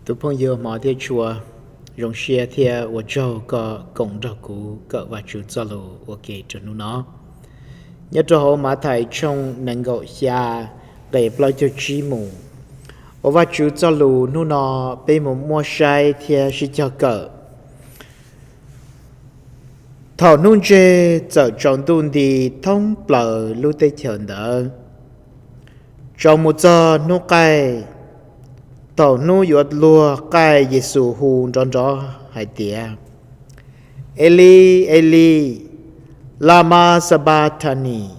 Tus phooj ywg hmov thiab tshua, zoo siab thiab ua tsaug koj koom nrog kuv kawm Vajtswv txoj lus ua ke rau hnub no. Nyob rau hauv Mathais tshooj nees nkaum xya nqe plaub caug tsib mus, ua Vajtswv txoj lus hnub no peb mus muab saib thiab sib cog kawm. Thaum hnub ntse txawm tsaus ntuj nti thoob plaws lub teb chaws ntawd. Tsaus mus txog hnub qaij, thaum hnub yuav luag qaij Yexus hu nrov nrov hais tias, Elis, Elis, lamas sabakthanis?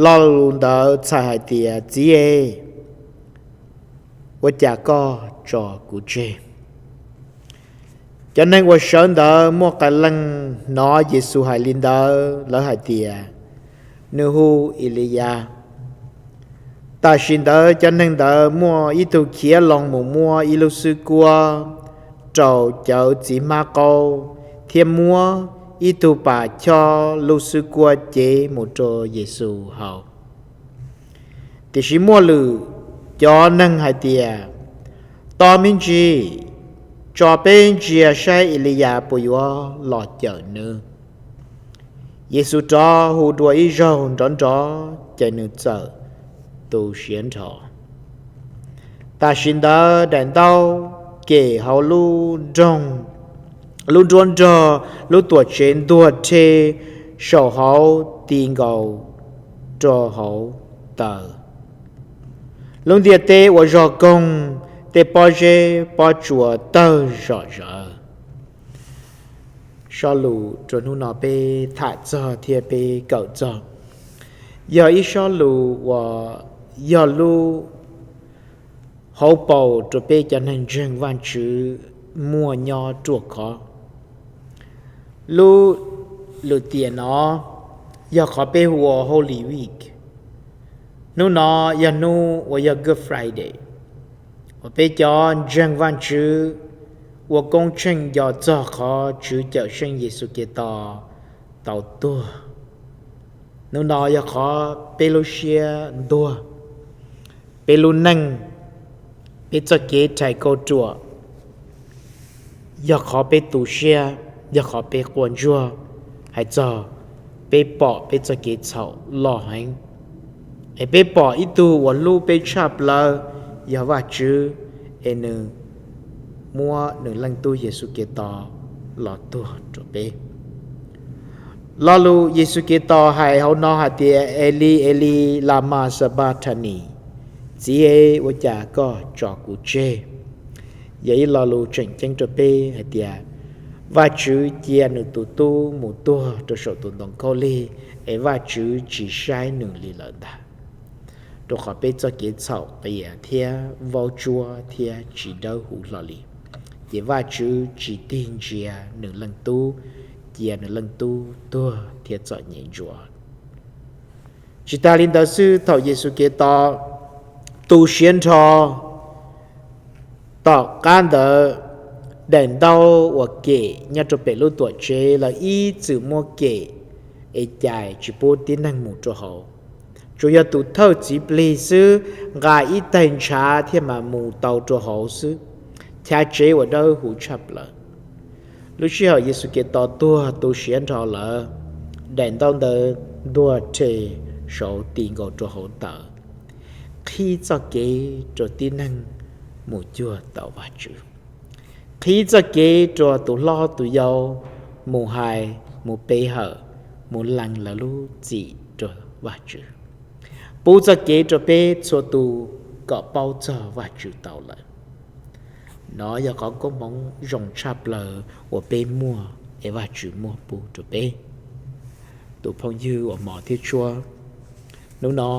Lo lus ntawd txhais hais tias, Txiv e, ua cas koj tso kuv tseg? Cov neeg uas sawv ntawd muaj qee leej hnov Yexus hais li ntawd, lawv hais tias, Nws hu Eliyas. Tam sim ntawd cov neeg ntawd muaj ib tug khiav loo mus muab ib lub xwb kuab rau cawv txiv hmab qaub thiab muab ib tug pas chob lub xwb kuab cev mus rau Yexus haus. Tiam sis muaj lwm cov neeg hais tias, Tos me ntsis, tso peb ntsia saib Eliyas puas yuav los cawm nws. Yexus rov hu dua ib zaug nrov nrov ces nws txawm tu siav nrho. Tam sim ntawd daim ntaub kem hauv lub nruab nrog lub tuam tsev ntuag rhe saum hauv ti nkaus rau hauv taws. Lub ntiaj teb ua zog koog, tej pob zeb pob tsuas tawg zom zaws. Sob lus rau hnub no peb tham txog thiab peb kawm txog yog ib sob lus uas yog lub hauv paus rau peb cov neeg ntseeg Vajtswv muaj nyob ruaj khov. Lub lwm tiam no yog qhov peb hu ua Holy Week. Hnub no yog hnub uas yog Good Friday, uas peb cov ntseeg Vajtswv ua koob tsheej nco txog qhov Tswv Cawmseej Yexus Khetos tau tuag. Hnub no yog qhov peb lub siab ntuag, peb lub neej, peb txoj kev rhais kauj ruam, yog qhov peb tu siab, yog qhov peb quaj ntsuag, hais txog peb pom peb txoj kev txhaum loj heev, es peb pom ib tug uas hlub peb tshaj plaws yog Vajtswv, es nws muab nws leej tub Yexus Khetos los tuag rau peb. Lo lus Yexus Khetos hais hauv no hais tias, Elis, Elis, lamas sabakthanis? Txiv e, ua cas koj tso kuv tseg? Yog ib lo lus tseem ceeb rau peb hais tias Vajtswv cia nws tus tub mus tuag rau saum tus ntoo khaub lig, es Vajtswv tsis saib nws li lawm ntag. Rau qhov peb txoj kev txhaum qias thiab vaub tsuab thiab tsis dawb huv hlo li, ces Vajtswv tsis tig ntsia nws leej tub, cia nws leej tub tuag thiab txom nyem ntsuav. Tsis tas li ntawd xwb, thaum Yexus Khetos tu siav nrho, tom qab ntawd daim ntaub uas kem nyob rau pem lub tuam tsev lawv ib txwm muab kem es cais tsis pub tib neeg mus rau hauv. Tsuas yog tus thawj txiv plig xwb nqa ib taig ntshav thiaj mam mus tau rau hauv xwb, chav tsev uas dawb huv tshaj plaws. Lub sij hawm Yexus Khetos tuag tu siav nrho lawm, daim ntaub ntawd ntuag rhe saud ti nkaus rau hauv taws, qhib txoj kev rau tib neeg mus cuag tau Vajtswv, qhib txoj kev rau tus hlob tus yau mus hais, mus pe hawm, mus lees lawv lub txim rau Vajtswv, pub txoj kev rau peb txhua tus kom paub txog Vajtswv tau lawm. Nov yog qhov koob hmoov zoo tshaj plaws uas peb muaj, es Vajtswv muab pub rau peb. Tus phooj ywg uas hmov thiab tshua, hnub no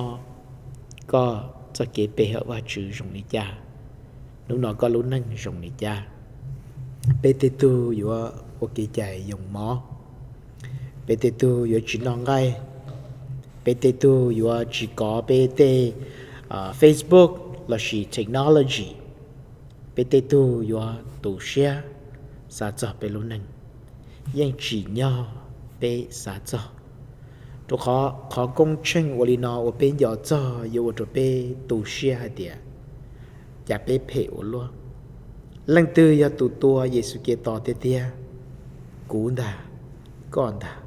koj txoj kev pe hawm Vajtswv zoo li cas? Hnub no koj lub neej zoo li cas? Peb tej tug yuav ua kev cai yoo mov, peb tej tug yuav tsis noj nqaij, peb tej tug yuav tsis kov peb tej Facebook lossis technology, peb tej tug yuav tu siab xav txog peb lub neej, yeej tsim nyog peb xav txog. Rau qhov qhov koob tsheej ua li no uas peb nco txog yuav ua rau peb tu siab hais tias, cas peb phem ua luaj, Leej twg yog tus tua Yexus Khetos tiag tiag? Kuv ntag, koj ntag.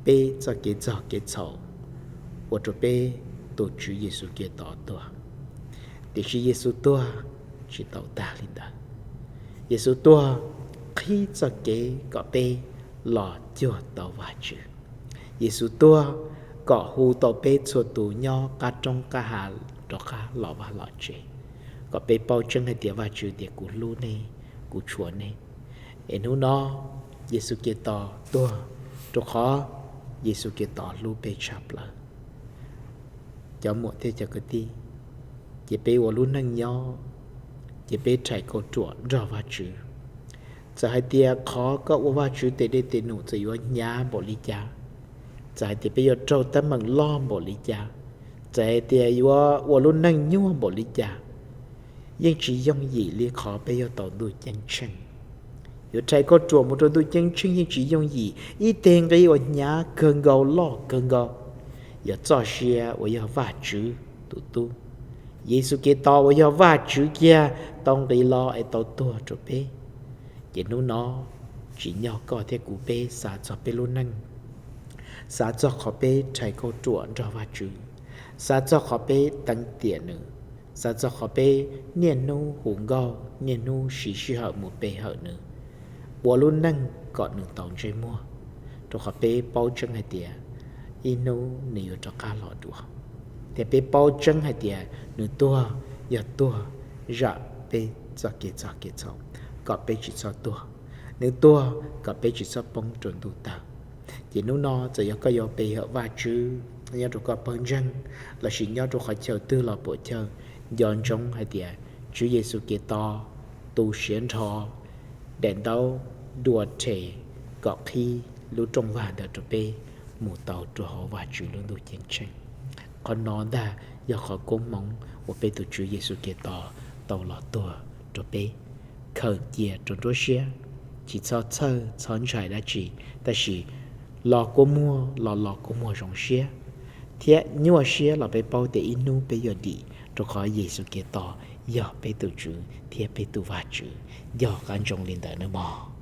Peb txoj kev txog kev txhaum ua rau peb tus Tswv Yexus Khetos tuag. Tiam sis Yexus tuag tsis tau tag li ntawd. Yexus tuag qhib txoj kev kom peb los cuag tau Vajtswv. Yexus tuag kom hu tau peb txhua tus nyob qab roob qab hav rov qab los vaj los tsev, kom peb paub tseeb hais tias Vajtswv tias kuv hlub nej, kuv tshua nej. Es hnub no Yexus Khetos tuag rau qhov Yexus Khetos hlub peb tshaj plaws. Cov muam thiab cov kwv tij, ces peb ua lub neej nyob, ces peb rhais kauj ruam nrog Vajtswv. Txawm hais tias qhov koj ua Vajtswv tes dej tes num txawm yuav hnyav npaum li cas, txawm hais tias peb yuav raug teeb meem loj npaum li cas, txawm hais tias yuav ua lub neej nyuaj npaum li cas, yeej tsis yooj yim li qhov peb yuav tau ntuj ceeb tsheej. Yuav rhais kauj ruam mus rau ntuj ceeb tsheej yeej tsis yooj yim. Ib teg nqi uas hnyav kawg nkaus loj kawg nkaus yog txoj sia uas yog Vajtswv tus Tub, Yexus Khetos uas yog Vajtswv kiag tau nqis los es tau tuag rau peb. Ces hnub no tsim nyog koj thiab kuv peb xav txog peb lub neej, xav txog qhov peb rhais kauj ruam nrog Vajtswv, xav txog qhov peb teev tiam nws, xav txog qhov peb niaj hnub hu nkauj, niaj hnub siv sij hawm mus pe hawm nws, ua lub neej kom nws tau ntsej muag, rau qhov peb paub tseeb hais tias ib hnub nws yuav rov qab los dua. Thiab peb paub tseeb hais tias nws tuag yog tuag zam peb txoj kev txog kev txhaum, kom peb tsis txhob tuag. Nws tuag kom peb tsis txhob poob rau ntuj tawg. Ces hnub no txawm yog koj yuav pe hawm Vajtswv nyob rau koj pawg ntseeg lossis nyob rau qhov chaw twg los puam chawj, nco ntsoov hais tias Tswv Yexus Khetos tu siav nrho daim ntaub dua rhe kom qhib lub rooj vag ntawd rau peb mus tau rau hauv Vajtswv lub ntuj ceeb tsheej. Qhov no ntag yog qhov koob hmoov uas peb tus Tswv Yexus Khetos tau los tuag rau peb. Khaws cia rau nruab siab, tsis txhob txhawj txhob ntshai dab tsi, tab sis los kua muag los los kua muag zoo siab thiab nyuaj siab los peb paub tias ib hnub peb yuav dim, rau qhov Yexus Khetos yog peb tus Tswv thiab peb tus Vajtswv. Nco qab ntsoov li ntawd nawb mog.